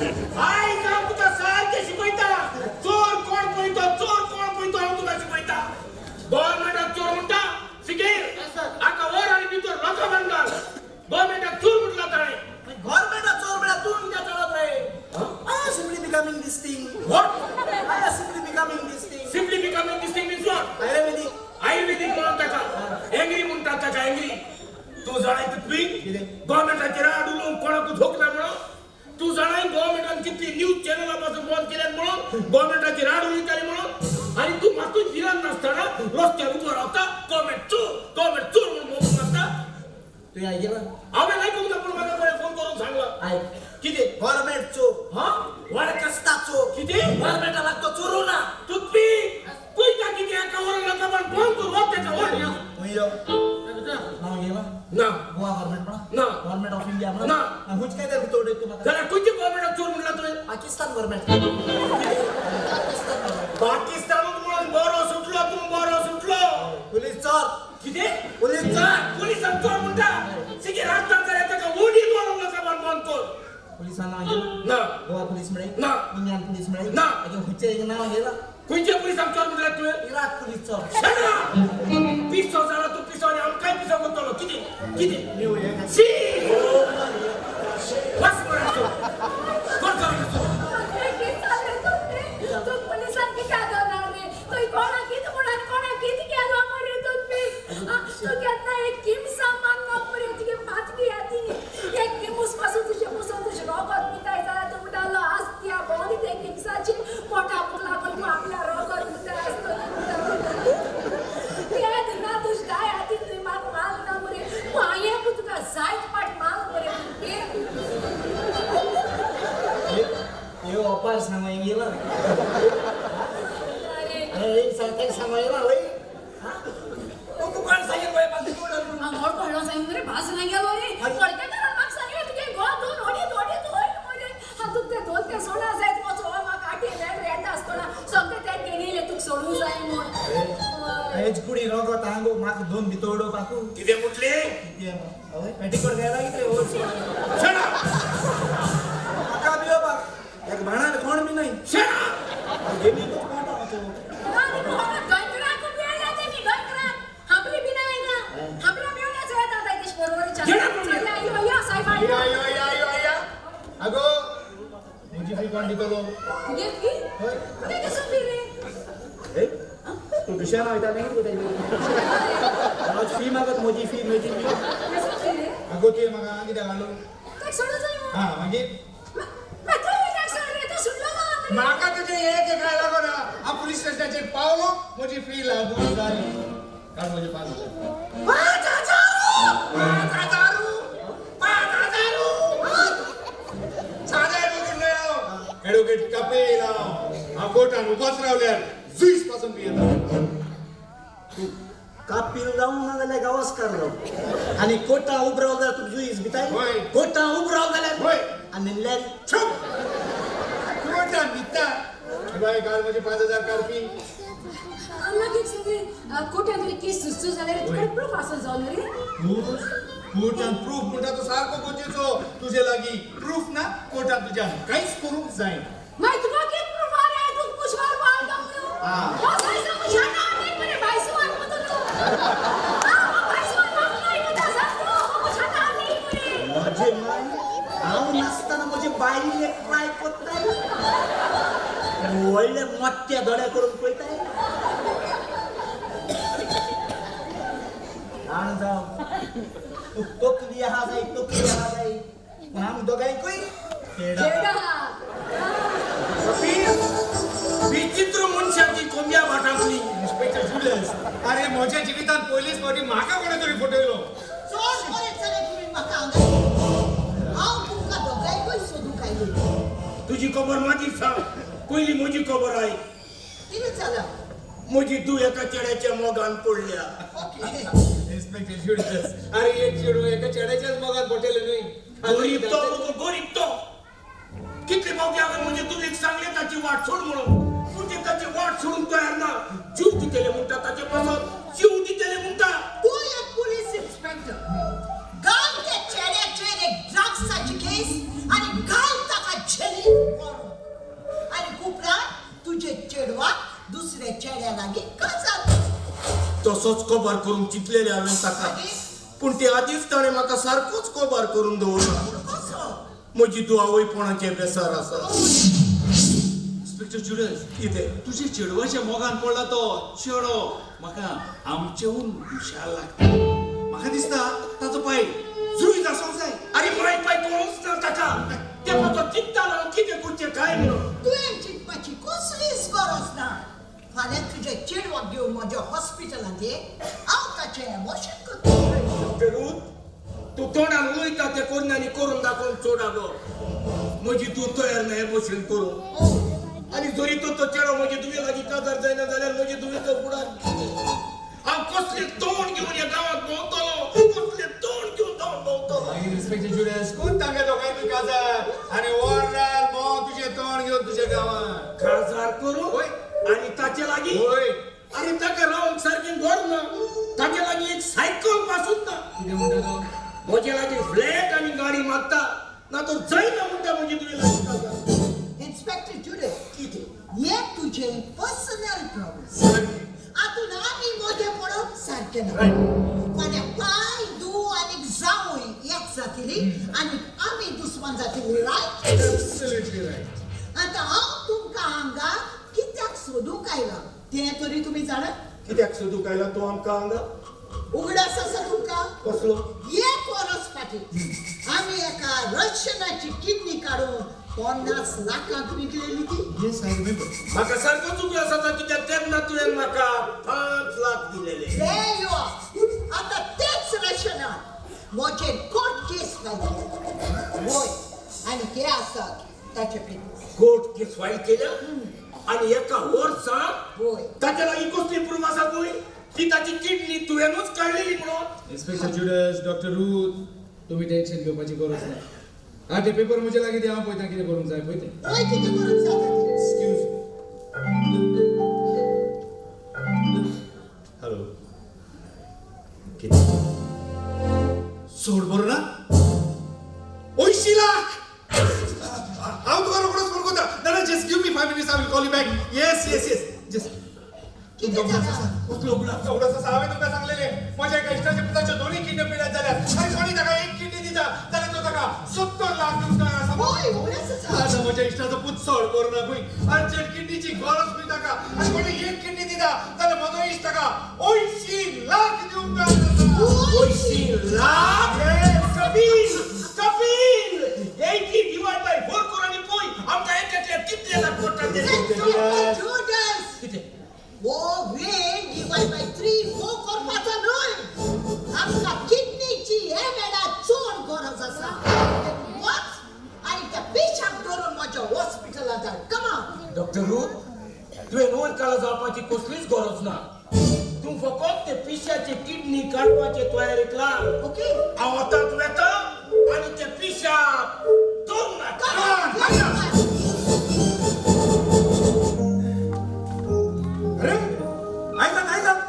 आयज हांव तुका सारकें शिकयता. चोर कोण पळय तो, चोर कोण पळय तो हांव तुका शिकयता. गव्हर्मेंटाक चोर म्हणटा. सिगेर, हाका वर आनी भितर लोकां घाल. गव्हर्मेंटाक चोर म्हटला ताणें. गव्हर्मेंटाक चोर म्हळ्यार तूं कित्याक चलत रे? I am simply becoming this thing. What? I am simply becoming this thing. Simply becoming this thing means what? Ayurvedic. आयुर्वेदीक म्हणून ताका एंग्री म्हणटात ताका, एंग्री. तूं जाणाय तुमी कितें? गव्हर्मेंटाचेर आड उलोवंक कोणाकूच झोकना म्हणून. तूं जाणाय गव्हर्मेंटान कितली न्यूज चॅनलां पासून बंद केल्यात म्हणून, गव्हर्मेंटाचेर आड उलयताली म्हणून. आनी तूं मातूय भिरांत नासतना रस्त्यार उबो रावता, गव्हर्मेंट चोर, गव्हर्मेंट चोर म्हणून बोबो मारता. तुवें आयकलां? हांवें आयकूंक ना, पूण म्हाका कोणें फोन करून सांगलां. आयक. कितें? गव्हर्मेंट चोर. हा. वरकस्ता चोर. कितें? गव्हर्मेंटा लागतो चोरू ना. तुमी पळयता कितें? हाका व्हरून लोकां बंद कर. वच तेका व्हर. खंय यो? नांव घेवा? ना. गोवा गव्हर्मेंट म्हणा? ना. गव्हर्मेंट ऑफ इंडिया म्हणा? ना. हुंच काय भितर उडयत तूं म्हाका? जाल्यार खंयच्या गव्हर्मेंटाक चोर म्हणला तुवें? Pakistan government, Pakistan government. पाकिस्तानूच म्हणून बरो सुटलो तूं, बरो सुटलो. पुलीस चोर. कितें? पुलीस चोर. पुलिसांक चोर म्हणटा? सिगे रास्तान जाल्यार ताका ओडीत व्हरून लोकां बंद कर. पुलिसां नांव घेला? ना. गोवा पुलीस म्हळे? ना. इंडियन पुलीस म्हळे? ना. मागीर खंयचे एक नांव घेला? खंयच्या पुलिसांक चोर म्हणल्यार तुवें? इराक पुलीस चोर. Shut up! पिसो जाला तूं, पिसो, आनी आमकांय पिसो करतलो. कितें कितें? न्यू हें. शी, बस मराचो कोण करचो? तूं पुलिसांक कित्याक दोनार रे? तुवें कोणाक कितें म्हणून कोणाक कितें केलो मरे तुम्ही? तूं केन्ना एक किमसा मारना मरे, तुगे पातकी आती. एक किमूस पासून तुजे मुसून तुजें रोगत पिताय जाल्यार तूं म्हणटालो आसत्या भोंवली ते किमसाची पोटा भूक लागून तूं आपल्या रोगत पिताय आसतली म्हणटा. केन्ना तुज दाय हातीन तुवें म्हाका मारना मरे, पूण हांवें पूण तुका जायत पाट मार मरे तुगे. हे ओपार सांगो गेला. अरे. अरे, एक सांग, ताका सांगो येला वय. तू कोण सांगेल वय पासून? हांगोळ पडलो सांग रे, भास ना गेलो रे. फडकेकारान म्हाका सांगलें, तुगे गो दोन ओडीत ओडीत वयर मरे. हांव तुका ते दोन ते सोडा जायत वचो, म्हाका आठी मेळ येता आसतना सोमतें ते केणीले तुका सोडूं जाय म्हूण. हेच कुडी रोगत हांगो म्हाका दोन भितर उडोवपाकू. कितें म्हटलें? हय, पेटीकोट घायला कितें हो? Shut up! म्हाका भियोपाक एक भाणान कोण बी न्हय. Shut up! गेमी कुछ कोणता तो. आनी गोंयकारांक मेळ्ळा तेमी, गोंयकारांक हांबरी बी ना येना, हांबऱ्या मेळ्ळ्याच येता तेश बरोबर. जेणा. यो यो सायबा, यो. यो यो यो यो. अगो, म्हजी फी कोण दितलो? तुगे फी? हय. तुगे कसो फी रे? ए, तूं दुसऱ्या नांव वयता न्ही तुका? हांव फी मागत, म्हजी फी, म्हजी फी. कसो फी रे? अगो, तुवें म्हाका कित्याक घालू? ताका सोडूं जाय मग. हा, मागीर? तूं कित्याक सोड रे? तूं सुटलो ना. म्हाका तुजें एक एक काय लागना. हांव पुलीस स्टेशनाचेर पावलो, म्हजी फी लागू जाली. काड म्हजे 5000. 5000, 5000, 5000. सादा एडवोकेट न्हय हांव, एडवोकेट कपेल हांव. हांव कोर्टान उबोच रावल्यार जुईस पासून पियेता. तूं कापील जावं ना जाल्यार गावस्कार जावं, आनी कोर्टां उब रावलो जाल्यार तुका जुईस भिताय. हय. कोर्टां उब रावलो जाल्यार. हय. आनी न्हिदल्यार? चुप, कोर्टान न्हिदता. बाय, काड म्हजे 5000, काड फी. मागीर सगळे कोर्टान तुगे केस सुचू जाल्यार तुका प्रूफ आसूं जावन रे. कोर्टान प्रूफ म्हणटा तो सारको गरजेचो. तुजे लागीं प्रूफ ना, कोर्टान तुज्यान कांयच करूंक जायना. मागीर तुका कितें प्रूफ आ रे? तूं पुशवार पावता म्हणून. हा. हो सायसा मुशाना नाही मरे, बायसुवार मतो. बायसुवार नाही मता सांगतो, मुशाना नाही मरे. म्हजे माय, हांव नासतना म्हजे बायले ट्राय कोत्ताय, व्हडले मोठ्या दोळे करून पळयताय. जाण जावं, तूं तकली आहा जाय, तकली आहा जाय, पूण आम दोगांयकूय खेडा. विचित्र मनशाची कोंब्या भाटांतली. इन्स्पेक्टर जुलियस, अरे, म्हज्या जिवितांत पयलीच फावटी म्हाका कोणें तरी फटयलो. चोर बरें चले तुमी म्हाका हांगा. हांव तुमकां दोगांयकूय सोदूंक आयली. तुजी खबर मागीर सांग, पयली म्हजी खबर आयक. कितें जालां? म्हजी धूव एका चेड्याच्या मोगान पडल्या. ओके. इन्स्पेक्टर जुलियस, अरे, एक चेडूं एका चेड्याच्याच मोगान पडलें न्हय. गरीब तो मुगो, गरीब तो. कितले फावटी हांवें म्हजे धुवेक सांगलें ताची वाट सोड म्हणून, पूण ते ताची वाट सोडूंक तयार ना. जीव दितले म्हणटा ताचे पासत, जीव दितले म्हणटा. तूं एक पुलीस इन्स्पेक्टर, घाल त्या चेड्याचेर एक ड्रग्साची केस आनी घाल ताका जेली. तसोच कबार करूंक चिंतलेलें हांवें ताका. पूण ते आदींच ताणें म्हाका सारकोच कबार करून दवरला. कसो? म्हजी तूं आवयपणाचें बेसार आसा. इन्स्पेक्टर जुडस, कितें? तुझ्या चेडवाच्या मोगान पडला तो चेडो म्हाका आमचेहून हुशार लागता. म्हाका दिसता ताचो पाय जुईज आसूंक जाय. अरे माय पाय कोणूच ना ताका. ते म्हाका चिंततालो कितें करचें काय म्हणून. तुवें चिंतपाची कसलीच गरज ना. फाल्यां तुज्या चेडवाक घेवन म्हज्या हॉस्पिटलांत ये, हांव ताचें एबॉर्शन करतलें. डॉक्टर रूथ, तूं तोंडान उलयता तें करून आनी करून दाखोवन चोड आगो. म्हजी तूं तयार ना एबॉर्शन करूंक. आनी जरी तो तो चेडो म्हजे दुवे लागीं काजार जायना जाल्यार म्हजे दुवेचो फुडार कितें? हांव कसलें तोंड घेवन ह्या गांवांत भोंवतलो? कसलें तोंड घेवन गांवांत भोंवतलो? मागीर इन्स्पेक्टर जुडस, कोण तांगे दोगांयकूय काजार आनी ओर्राद भोंव तुजें तोंड घेवन तुज्या गांवांत. काजार करूं आनी ताचे लागीं? वय. आरे ताका रावंक सारकें घर ना, ताचे लागीं एक सायकल पासून ना. कितें म्हणटा तो? म्हजे लागीं फ्लॅट आनी गाडी मागता ना तर जायना म्हणटा म्हजी तुवें लागीं काजार. इन्स्पेक्टर जुडस, कितें? हे तुजें पर्सनल प्रॉब्लेम. आतून आमी मदें पडप सारकें ना. फाल्यां पाय दू आनी जावूय एक जातली आनी आमी दुस्मान जातली, रायट? Absolutely right. आतां हांव तुमकां हांगा कित्याक सोदूंक आयलां तें तरी तुमी जाणात? कित्याक सोदूंक आयला तूं आमकां हांगा? उगडास आसा तुमकां? कसलो? एक वरस फाटीं आमी एका रशियनाची किडनी काडून 50 लाखांक विकलेली ती. Yes, I remember. म्हाका सारको चुकलो आसा कित्याक तेन्ना तुवें म्हाका 5 लाख दिलेले. There you are. आतां तेच रशियनान म्हजेर कोर्ट केस फायल केली. वय, आनी हे आसात ताचे पेपर्स. कोर्ट केस फायल केल्या आनी एका वर्साक? वय. ताच्या लागीं कसली प्रूफ आसा पळय ती ताची किडनी तुवेंनूच काडलेली म्हणून? इन्स्पेक्टर जुडस, डॉक्टर रूथ, तुमी टेन्शन घेवपाची गरज ना. हा ते पेपर म्हजे लागीं दी, हांव पळयता कितें करूंक जाय पळय तें. वय, कितें करूंक जाता तें. Excuse me. Hello, कितें? सोड बरो ना, 80 लाख. हांव तुका रोखडोच फोन करता. ना, just give me 5 minutes, I will call you back. Yes yes yes, just. कितें जालां? कसलो उगडास आसा? हांवें तुमकां सांगलेलें, म्हज्या एका इश्टाच्या पुताच्यो दोनूय किडनी पिड्यार जाल्यात आनी कोणी ताका एक किडनी दिता जाल्यार तो ताका 70 लाख दिवंक तयार आसा. वय, उगडास आसा. आतां म्हज्या इश्टाचो पूत चड बरो ना खंय, अर्जंट किडनीची गरज खंय ताका, आनी कोणी एक किडनी दिता जाल्यार म्हजो इश्ट ताका 80 लाख दिवंक तयार आसा. 80 लाख? कपील, कपील, 80 डिवायड बाय 4 कर आनी पळय आमकां एक एकल्याक कितले लाख पडटा ते. Dr. Judas! कितें? हो वेळ डिवायड बाय 3 4 करपाचो न्हय. आमकां किडनीची हे वेळार चड गरज आसा. वच आनी त्या पेशंट धरून म्हज्या हॉस्पिटलांत धाड. Come on. Doctor Ruth, तुवें वयर काळा जावपाची कसलीच गरज ना. तूं फकत ते पिश्याची किडनी काडपाचे तयारेक लाग. ओके? हांव आतांच वेता आनी ते पिश्याक धरून हाडटा. Come on. Come on. अरे आयकात आयकात,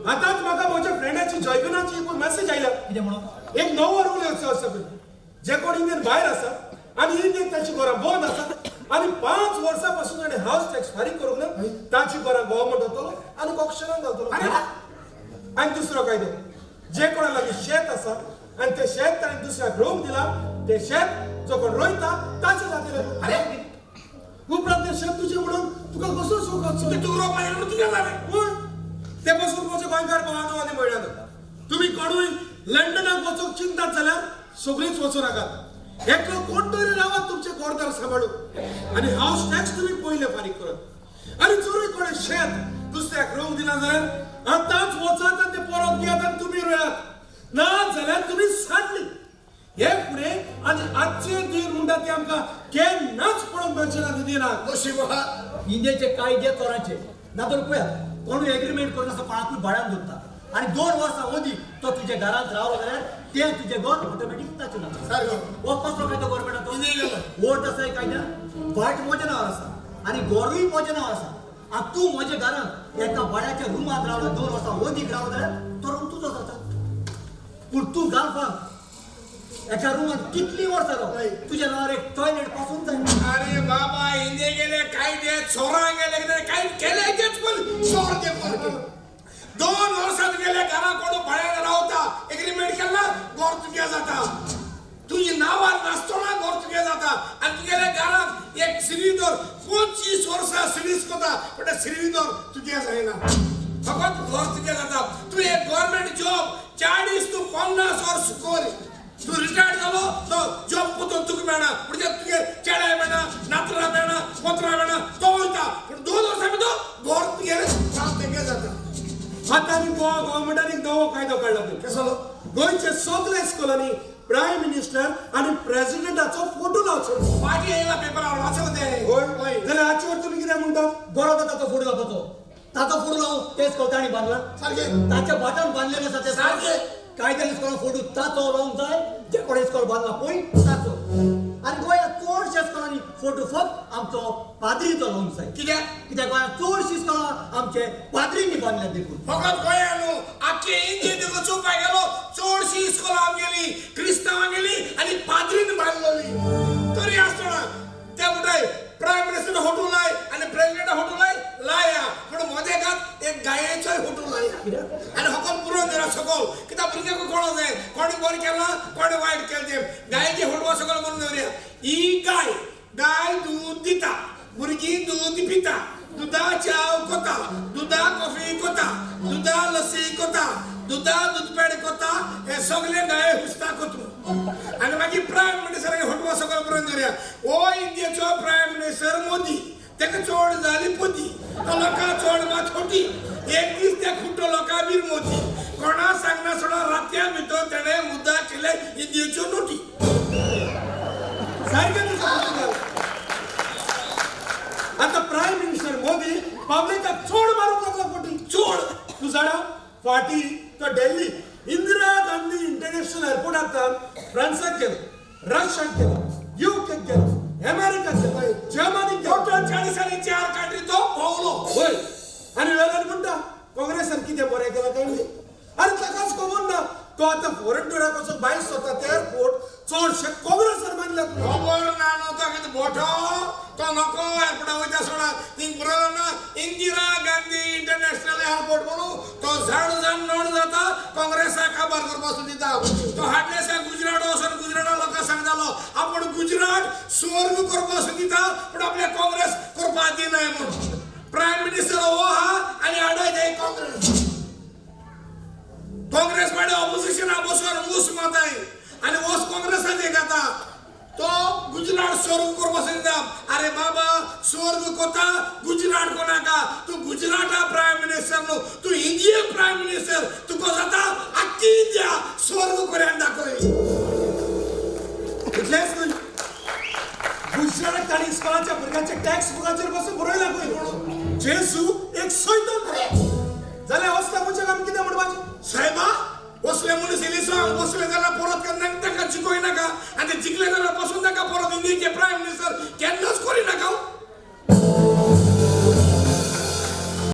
आतांच म्हाका म्हज्या फ्रेंडाची जॉयबिनाची एक मॅसेज आयल्या. कितें म्हणून? एक नवो रूल येवचो आसा पळय, जे कोण इंडियन भायर आसा आनी इंडियन ताची घरां बंद आसा आनी 5 वर्सां पासून ताणें हावस टॅक्स फारीक करूंक ना, ताची घरां गव्हर्मेंट वतलो आनी ऑक्शनाक घालतलो. आनी दुसरो कायदो, जे कोणा लागीं शेत आसा आनी तें शेत ताणें दुसऱ्याक रोवंक दिलां, तें शेत जो कोण रोयता ताचे जातीर. अरे उपरांत तें शेत तुजें म्हणून तुका कसो सुख? तूं रोवपा येयलो म्हणून तुजें जालें. पूण ते पासून म्हजे गोंयकार भावानो आनी भयणानो, तुमी कोणूय लंडनाक वचूंक चिंतात जाल्यार सगळींच वचूं नाकात. एकलो कोण तरी रावात तुमचें घरदार सांबाळून आनी हावस टॅक्स तुमी पयले फारीक करात. आनी जरूय कोणें शेत दुसऱ्याक रोवंक दिलां जाल्यार आतांच वचात आनी तें परत घेयात आनी तुमी रोयात, ना जाल्यार तुमी सांडली. हे फुडें आनी आजचे दीन म्हणटा ते आमकां केन्नाच पळोवंक मेळचे ना दिनाक. नशीब आहा. इंडियेचे कायदे तोराचे ना तर पळयात, कोणूय एग्रीमेंट करून आसा कोणाकूय भाड्यान दवरता आनी 2 वर्सां अदीक तो तुज्या घरांत रावलो जाल्यार तें तुजें घर ऑटोमॅटीक ताचें नांव. सारको. हो कसलो कायदो गव्हर्मेंटाचो? Illegal. वोट आसा हे कायद्यान, भाट म्हज्या नांवार आसा आनी घरूय म्हज्या नांवार आसा. आनी तूं म्हज्या घरांत एका भाड्याच्या रुमांत रावलो, 2 वर्सां अदीक रावलो जाल्यार तो रूम तुजो जाता. पूण तूं गाल्फाक एका रुमांत कितलीं वर्सां राव, तुज्या नांवार एक टॉयलेट पासून जायना. अरे बाबा, इंदे गेले कायदे, चोरां गेले, काय केले तेच पण चोर ते सारके. 2 वर्सां तुगेल्या घरा कोण भाड्यान रावता, एग्रीमेंट केला, घर तुगे जाता. तुजी नांवान नासतना घर तुगे जाता. आनी तुगेल्या घरांत एक सिरिदोर 25 वर्सां सिरीस करता, पण ते सिरिदोर तुगे जायना, फकत घर तुगे जाता. तूं एक गव्हर्मेंट जॉब 40 तूं 50 वर्स कर, तूं रिटायर्ड जालो तो जॉब पोतून तुका मेळना, म्हणजे तुगे चेड्या मेळना, नातरां मेळना, पोत्रां मेळना, तो वयता. पूण 2 वर्सां भितर घर तुगेलें काम तेंगे जाता. आतां आनी गोवा गव्हर्मेंटान एक नवो कायदो काडला पळय. कसलो? गोंयच्या सगल्या स्कुलांनी प्रायम मिनिस्टर आनी प्रेसिडेंटाचो फोटो लावचो. फाटीं येयला पेपरार, वाचलो ते. हय, जाल्यार हाचेवर तुमी कितें म्हणटा? बरो तो ताचो फोटो लावपाचो, ताचो फोटो लावन ते स्कॉल तांणी बांदला, सारकें. ताच्या भाटान बांदलेलें आसा ते. सारकें. कांय तरी इस्कॉलान फोटो ताचो लावंक जाय, जे कोणे इस्कॉल बांदला पळय ताचो. आनी गोंयांत चडश्या इस्कॉलांनी फोटो फक्त आमचो पाद्रीचो लावंक जाय. कित्याक? कित्याक गोंयांत चडशीं इस्कॉलां आमचे पाद्रींनी बांदल्या देखून. फकत गोंया न्हू, आख्खे इंडियेन तुका चोवपाक गेलो, चडशीं इस्कॉलां आमगेली क्रिस्तांवांगेली आनी पाद्रीन बांदलोली. तरी आसतना ते म्हणटाय प्रायम मिनिस्टर फोटो लाय आनी प्रेसिडेंटा फोटो लाय, लाया, पूण मदेकात एक गायेचोय फोटो लाया. आनी फकत पुरोवन दवरा सकयल, कित्याक भुरग्यांक कळोंक जाय कोणें बरें केलां कोणें वायट केलें तें. गायेचे फोटो सकयल करून दवरया. ही गाय, गाय दूद दिता, भुरगीं दूद पिता, दुदा च्याव कोता, दुदा कॉफी कोता, दुदा लस्सी कोता, दुदा दूदपेड कोता, हे सगळे गाय हुस्ता कोतू. आनी मागीर प्रायम मिनिस्टरागे फोटो सकयल बरोवन दवरया. ओ इंडियेचो प्रायम मिनिस्टर मोदी, तेका चड जाली पोती, तो लोकां चड मात खोटी, एक दीस ते खुट्टो लोकां बीर मोदी, कोणा सांगना सोडा रातया भितर तेणें मुद्दा केले इंडियेच्यो नोटी. सारकें तुजें. आतां प्रायम मिनिस्टर मोदी पब्लिकाक चोड मारूंक लागला फोटी. चोड. तूं जाणा, फाटीं तो दिल्ली इंदिरा गांधी इंटरनॅशनल एअरपोर्टांतल्यान फ्रांसाक गेलो, रशियाक गेलो, युकेक गेलो, अमेरिकाक गेलो, जर्मनीक गेलो. टोटल 40 आनी 4 कंट्री तो भोंवलो. हय, आनी वेल्यान म्हणटा काँग्रेसान कितें बरें केलां काय न्ही. आनी ताकाच खबर ना तो आतां फॉरेन टुराक वचून भायर सोदता ते एअरपोर्ट चडशे काँग्रेसान बांदल्यात. खबर ना न्हू तो कितें बोठो, तो नको एअरपोर्टा वयता सोडा, थिंग बरोवलो ना इंदिरा गांधी इंटरनॅशनल एअरपोर्ट म्हणून, तो जाण जाण नोड जाता काँग्रेसाक काबार करपाक सोदिता. तो हाडले सा गुजरात वचून गुजराता लोकांक सांगतालो आपूण गुजरात स्वर्ग करपाक सोदिता, पूण आपल्या काँग्रेस करपाक दिनाय म्हणून. प्रायम मिनिस्टर हो आहा आनी आडाय जाय काँग्रेस. काँग्रेस पार्टी ऑपोजिशना बसून मूस माताय आनी वस काँग्रेसाचे खाता. तो गुजरात स्वर्ग करपाक सोदिता. अरे बाबा, स्वर्ग कोता गुजरात कोणाका, तूं गुजराता प्रायम मिनिस्टर न्हू, तूं इंडिया प्रायम मिनिस्टर, तुका जाता आख्खी इंडिया स्वर्ग कोऱ्यान दाखय. इतलेंच न्हय, गुजरात तांणी इस्कॉलाच्या भुरग्यांच्या टॅक्स बुकाचेर बसून बरयला खंय, जेजू एक सैतान. जाल्यार असल्या मनशाक आमी कितें म्हणपाचें? साहेबा, बसले मनीस इलिसांव बसले जाल्यार परत केन्ना ताका जिखोय नाका, आनी ते जिखले जाल्यार